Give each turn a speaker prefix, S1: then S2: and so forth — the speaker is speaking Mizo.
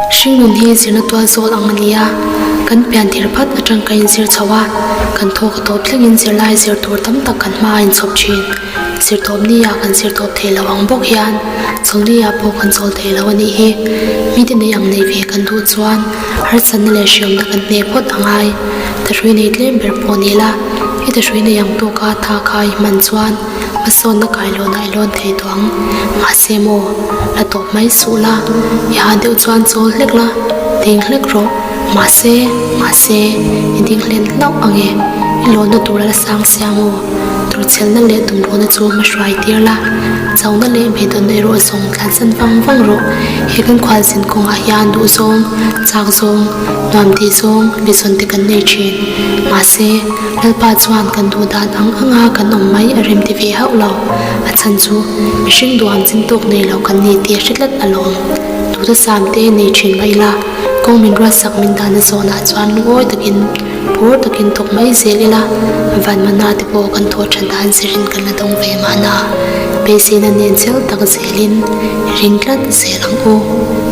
S1: Hringnun hi zirna tual zawl ang a ni a, kan pian thir phat atang ka inzir chho a, kan thawk a tawp thlengin zirlai zir tur tam tak kan hma a inchhawp thin. Zirtawp ni ah kan zir tawp thei lo ang bawk hian chawlni ah pawh kan chawl thei lo a nih hi. Mite nei ang nei ve kan duh chuan harsatna leh hriamna kan hne phawt a ngai. Tahrui nei tlem ber pawh ni la, i tahrui nei ang tawka tha kha i hman chuan hmasawnna kailawnah i lawn thei tawh ang. Mahse maw, la tawp mai suh la, i ha deuh chuan chawl hlek la, ding hlek rawh. Mahse, mahse, i ding hlen hlauh ang e, i lawnna tur a la sang sia maw? Turchhelna leh tumruhna chu hmahruai tir la, chauhna leh beidawnna erawh zawng tlansan vang vang rawh. He kan khualzin kawngah hian duhzawng, chak zawng, nuam tih zawng, bizawn te kan nei thin. Mahse, Lalpa chuan kan duh dan ang anga kan awm mai a rem ti ve hauh lo. A chhan chu mihring duham chin tawk nei lo kan ni tih a hre tlat alawm. Duhthusam te nei thin mah ila, kawng min ruatsak min dahna zawnah chuan lungawi takin, Phur takin thawk mai zel ila, vanmana te pawh kan thawh that dan zirin kan la dawng ve mahna. Beiseina nen chel tak zelin i ring tlat zel ang u.